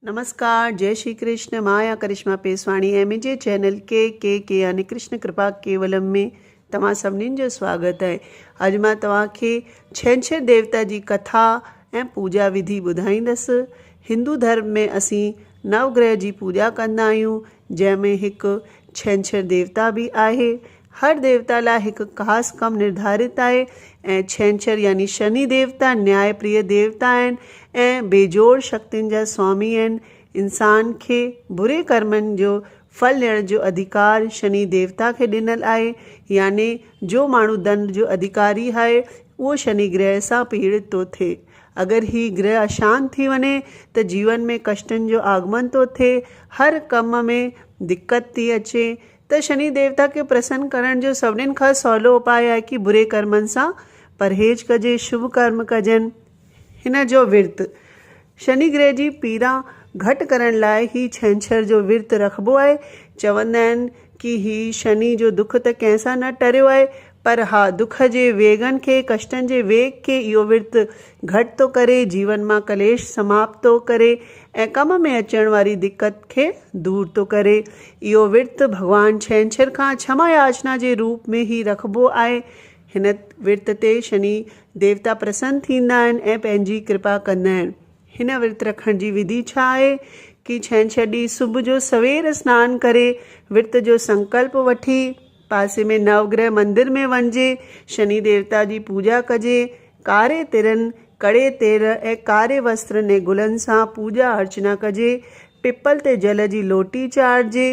نمسڪار جئي شري ڪرشن مان آهيان ڪرشما پيسواڻي ۽ منهنجي چينل ڪي ڪي ڪي يعني ڪرشن ڪرپا ڪيولم ۾ توهان سڀنين جو سواگت آهي اڄ مان توهان کي ڇنڇر ديوتا جي ڪٿا ۽ پوڄا وڌي ٻڌائيندس هندو ڌرم ۾ اسين نو گرهه جي پوڄا ڪندا آهيون جنهن ۾ هڪ ڇنڇر ديوتا به آهي هر ديوتا لاء هڪ خاص ڪم نرڌارت آهي ۽ ڇنڇر يعني شني ديوتا نياء پريه ديوتا آهن ۽ بي جوڙ شڪتين جا سوامي آهن. انسان کي بري ڪرمن جو ڦل ڏيڻ جو اڌيڪار شني ديوتا کي ڏنل آهي يعني جو ماڻهو دنڊ جو اڌيڪاري آهي اهو شني گرهه سان پيڙت ٿو ٿئي. اگر هي گرهه اشانت ٿي وڃي ته جيون ۾ ڪشٽن جو آگمن ٿو ٿئي، هر ڪم ۾ دقت ٿي اچي، ته شني ديوتا کي پرسن ڪرڻ جو سڀنين کان سولو اپاء آهي ڪي بري ڪرمن سان پرهيز ڪجي، شڀ ڪرم ڪجن. هن جو ورت، شني گرهه جي پيڙا گهٽ ڪرڻ لاء هي ڇنڇر جو ورت رکبو آهي. چوندا آهن ڪي هي شني جو دک ته ڪنهن سان نه ٽريو آهي پر ها دک جي ويڳن کي، ڪشٽن جي ويڳ کي اهو ورت گهٽ ٿو ڪري، جيون مان ڪليش سماپت ٿو ڪري ۽ ڪم ۾ اچڻ واري دقت کي دور ٿو ڪري. اهو ورت ڀڳوان ڇنڇر کان ڇما ياچنا جي روپ ۾ ئي رکبو آهي. هن ورت تي شني ديوتا پرسن ٿيندا آهن ۽ پنهنجي ڪرپا ڪندا آهن. هن ورت رکڻ جي وڌي ڇا آهي؟ ڪي ڇنڇر ڏينهن صبح جو سوير سنان ڪري ورت جو سنڪلپ وٺي پاسي ۾ نوگرهه مندر ۾ وڃجي، شني ديوتا جي پوڄا ڪجي، ڪاري ترن، ڪڙي تيل ۽ ڪاري وسترن ۽ گلن سان پوڄا ارچنا ڪجي، پپل تي جل جي لوٽي چاڙهجي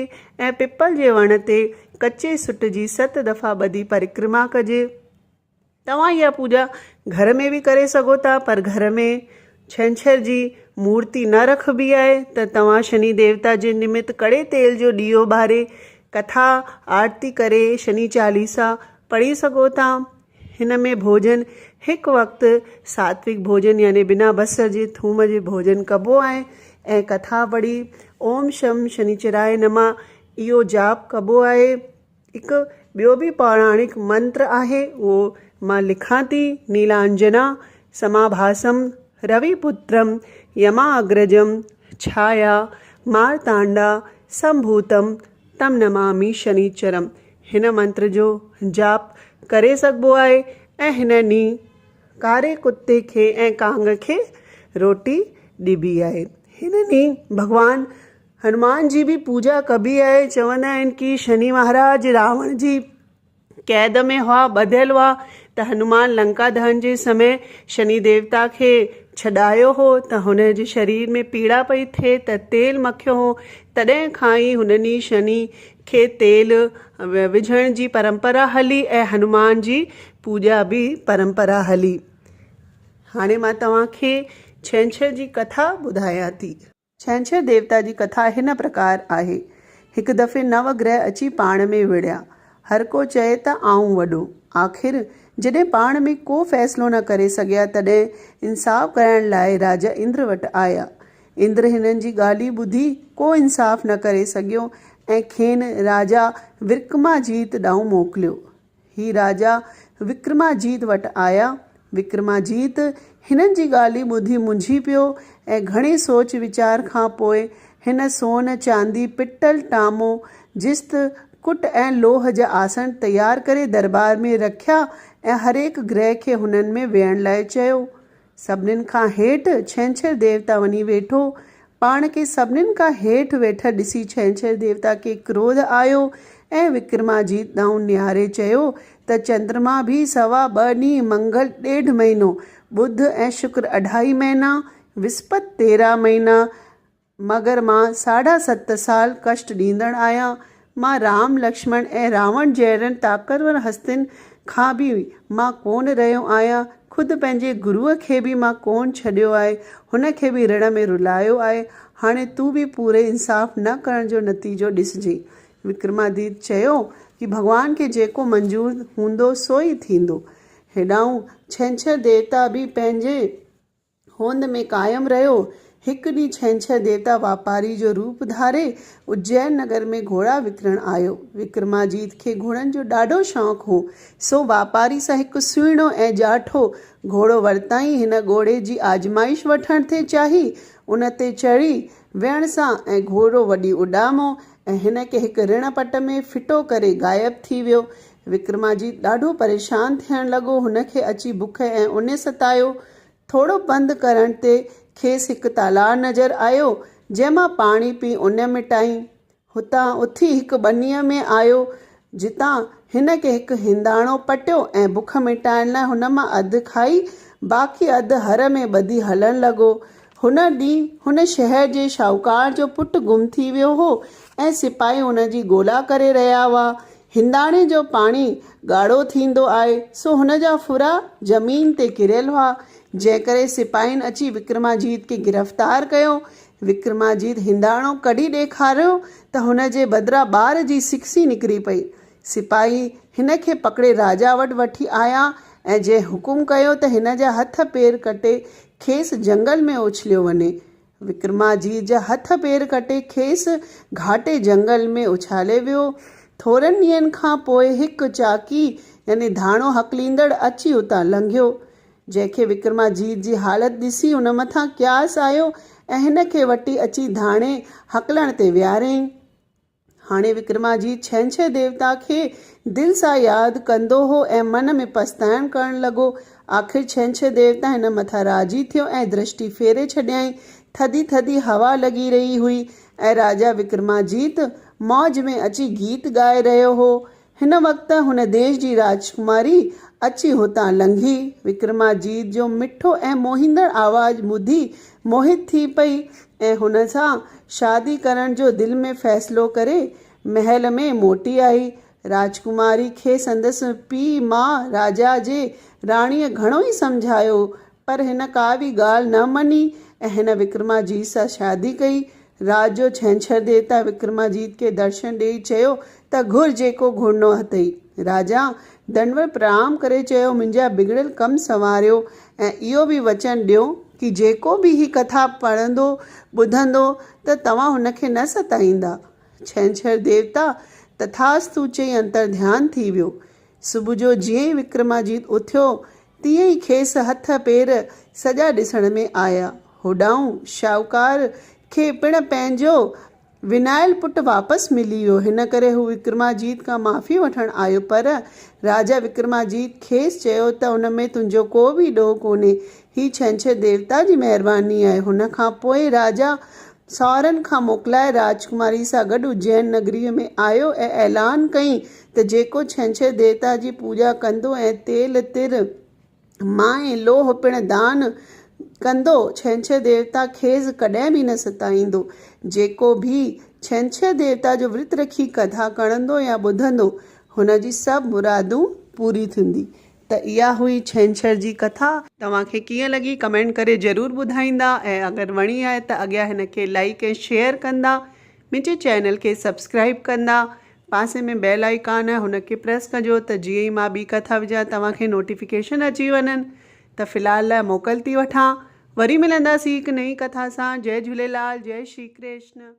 ۽ پپل جي وڻ تي ڪچي سٽ جي ست دفعا ٻڌي پرڪرما ڪجي. توهان اها پوڄا گهر ۾ به ڪري سگهو ٿا پر گهر ۾ ڇنڇر جي مورتي نه رکبي آهي ته توهان شني ديوتا جي نمت ڪڙي تيل جو ڏيئو ٻاري ڪٿا آرتي ڪري شني چاليسا پڙهي سگهو ٿا. هن ۾ ڀوڄن هڪ وقت ساتوڪ ڀوڄن يعني بنا بصر جي ٿوم جي ڀوڄن ڪبو آهي ۽ ڪٿا پڙهي اوم شم شنيچراء نمه اهو جاپ ڪبو آهي. هڪ ٻيو به پوراڻڪ منتر آهي اهو مان لکان ٿي، نيلانجنا سماڀاسم روي پترم يما اگرجم ڇايا مارتانڊا سمڀوتم تم نمامي شنيچرم هن منتر جو جاپ ڪري سگهبو آهي ۽ هن ڏينهن ڪاري ڪتي کي ۽ ڪانگ کي روٽي ڏبي آهي. هن ڏينهن ڀڳوان هنومان جي به پوڄا ڪبي آهي. چوندا آهن ڪي شني مهاراج راوڻ جي قيد ۾ هئا، ٻڌيل هئا ته هنومان لنڪا دهن جي سمي شني ديوتا کي ڇڏايو هو ته هن جي شرير ۾ پيڙا پئي ٿئي ته تيل مکيو هو تڏهن کان ئي هن ڏينهن شني کي تيل وجهڻ جي پرمپرا هلي ۽ هنومان جي پوڄا به پرمپرا هلي. هاڻي مان توهان کي ڇنڇر جي ڪٿا ٻڌايان ٿي. ڇنڇر ديوتا جي ڪٿا هن پرڪار آهي. هڪ دفعي نو گرهه اچي پاڻ ۾ وڙهيا. هر ڪو چئي ته آئون وڏو. آخر جڏهن پاڻ ۾ ڪو فيصلو نه ڪري سگهيا تڏهن انصاف ڪرائڻ لاء راجا اندر وٽ آيا. اندر هنن جي ڳالهي ٻڌي ڪو انصاف نه ڪري سگهيو ۽ کين راجا ورڪماجيت ڏانهن موڪليو. هي راجا وڪرماجيت وٽ آيا. وڪرماجيت هنن جي ڳالهي ٻڌي منجهي پيو ۽ گهڻي سوچ ويچار کان پوء هن سون، چاندي، پٽل، ٽامو، جست، ڪٽ ۽ لوهه جا آسڻ تيار ڪري درٻار ۾ رکيا ۽ هرهڪ گرهه کي هنن ۾ ويهڻ لاء چيو. سڀنين کان هيٺ ڇنڇر ديوتا وڃي ويٺو. پاڻ کي سڀنين کان هيٺ ويٺل ڏسي ڇنڇر ديوتا کي ڪروڌ آيو ۽ وڪرماجيت ڏانهن نهاري چيو ته چندرما به سوا ٻه ڏينهن، منگل ڏيڍ مهينو، ٻڌ ۽ شڪر اڍائي مهينا، وسپت 13 مهينا، مگر مان ساڍا ست سال ڪشٽ ڏيندڙ آهيان. مان رام، لڪشمڻ ۽ راوڻ جهڙن طاقتور هستين کان به مان ڪونه رهيو آهيان. خود پنهنجي گروء کي به مان ڪونه ڇڏيو آهي. هن کي به رڻ ۾ رلايو آهي. هاڻي تون به پوري انصاف نه ڪرڻ جو نتيجو ڏسجين. وڪرماديت چيو ڪي ڀڳوان کي جيڪو منظور هوندو سو ئي ٿيندو. هيڏانهن ڇنڇر ديوتا به پنهنجي. هوند ۾ قائم رهيو. هڪ ڏينهن ڇنڇر ديوتا واپاري جو روپ ڌاري اجين نگر ۾ گهوڙا وڪڻڻ آيو. وڪرماجيت کي گهوڙن جو ڏاڍو شوق هو، سو واپاري سان هڪ سهڻو ۽ جاٺو گهوڙو ورتائين. هن گهوڙي جي آزمائش وٺڻ ٿي چاهي. ان تي چڙهي ويهڻ سان ۽ گهوڙو وڏي اڏامو ۽ هن کي هڪ رڻ پٽ ۾ ڦٽو ڪري غائب ٿي ويو. وڪرماجيت ڏاڍو پريشان ٿيڻ لڳو. هن کي اچي بک ۽ اڃ ستايو. ٿورو پنڌ ڪرڻ تي کيس هڪ تالاء نظر آيو، جنهن مان پاڻي پي اڃ مٽائين. هتان اٿي هڪ ٻنيء ۾ آيو، جتان هن کي هڪ هنداڻو پٽيو ۽ بک مٽائڻ لاء هن مان اڌ کائي، باقي اڌ هر ۾ ٻڌي هلڻ لڳو. هن ڏينهن هن شهر جي شاهوڪار جو پٽ گم ٿي ويو هو ۽ سپاهي هن جي ڳولا ڪري رهيا هئا. هنداڻي جو پاڻي ڳاڙهو ٿيندو آهي، سو هن جا ڦرا زمين تي ڪريل هئا، جنهن ڪري سپاهين اچي وڪرماجيت کي گرفتار ڪيو. وڪرماجيت هنداڻو ڪڍي ڏيکاريو ته هن جي بدران ٻار جي سڪسي نڪري پئي. سپاهي هن کي پڪڙي راجا وٽ وٺي آيا ۽ جنهن حڪم ڪيو ته هن جا هٿ پير ڪٽي کيس جهنگل ۾ اڇليو وڃي. وڪرماجيت جا هٿ پير ڪٽي کيس گهاٽي جهنگل ۾ اڇالي ويو. ٿورن ڏينهن کان پوء هڪ چاڪي يعني ڌاڻو هڪليندڙ اچي اتان لنگهيو. جنهن کي وڪرماجيت جي حالت ڏسي ان مٿان قياس آيو ۽ هن کي وٺي اچي ڌاڻي هڪلڻ تي ويهاريائين. هاڻي وڪرماجيت ڇنڇر ديوتا کي دل سان ياد ڪندو هو ۽ من ۾ پڇتائڻ ڪرڻ لڳو. آخر ڇنڇر ديوتا هن مٿان راضي ٿيو ۽ درشٽي ڦيري ڇڏيائين. ٿڌي ٿڌي هوا لڳي رهي هئي ۽ راجا وڪرماجيت موج ۾ اچي گيت ڳائي رهيو هو. هن وقت هن ديش جي راجڪماري اچي هتان لنگهي. وڪرماجيت جو مٺو ۽ موهيندڙ آواز ٻڌي موهت ٿي پئي ۽ هن سان شادي ڪرڻ جو دل ۾ فيصلو ڪري محل ۾ موٽي آئي. راجڪماري کي سندس پيء ماء راجا جي راڻيء گهڻو ئي سمجهايو پر هن ڪا به ڳالهه نه مڃي ۽ هن وڪرماجيت سان شادي ڪئي. رات جو ڇنڇر ديوتا وڪرماجيت کي درشن ڏيئي چيو ته گهر جيڪو گهرڻو اٿئي. راجا دنڊوت پرڻام ڪري چيو منهنجا بگڙيل ڪم سنواريو ۽ اهو به وچن ڏيو ڪي جيڪو به هي ڪٿا پڙهندو ٻڌندو ته توهان هن کي نه ستائيندا. ڇنڇر ديوتا تٿاستو چئي انترڌيان ٿي ويو. صبح جو جيئن ئي وڪرماجيت اٿيو، تيئن ئي کيس هٿ پير سڄا ڏسڻ ۾ آيا. هوڏانهن شاهوڪار کي پڻ پنهنجو وڃايل پٽ واپس ملي ويو. هن ڪري هو وڪرماجيت کان معافي وٺڻ آيو، پر راجا وڪرماجيت کيس چيو ته ان ۾ تنهنجو ڪو به ڏوهه ڪونهي. هي ڇنڇر ديوتا جي مهرباني آهي. هن کان پوء راجا ساهرن کان موڪلائي راجڪماري سان گڏ اجين نگريء ۾ آيو ۽ اعلان ڪيائين ته جيڪو ڇنڇر ديوتا جي پوڄا ڪندو ۽ تيل، تر، مانء ۽ لوهه پڻ دان ڪندو، ڇنڇر ديوتا کيس ڪڏهن به نه ستائيندو. جيڪو به ڇنڇر ديوتا جو ورت رکي ڪٿا ڪرندو يا ٻڌندو، هن جي سڀ مرادون پوريون ٿيندي. ته اها هئي ڇنڇر جي ڪٿا. توهان کي ڪيئن لڳي ڪمينٽ ڪري ضرور ٻڌائيندا ۽ اگر وڻي آهي ته اڳيان هن کي لائيڪ ۽ شيئر ڪندا منهنجي چينل کي سبسڪرائيب ڪندا پاسي ۾ بيل آئيڪان آهي هن کي پريس ڪجو ته جيئن ئي مان ٻي ڪٿا وجهان توهان کي نوٽيفڪيشن اچي وڃن ته في الحال لاء موڪل ٿي وٺان وري ملنداسين هڪ نئين ڪٿا سان جئي جهوليلال جئي شري ڪرشن.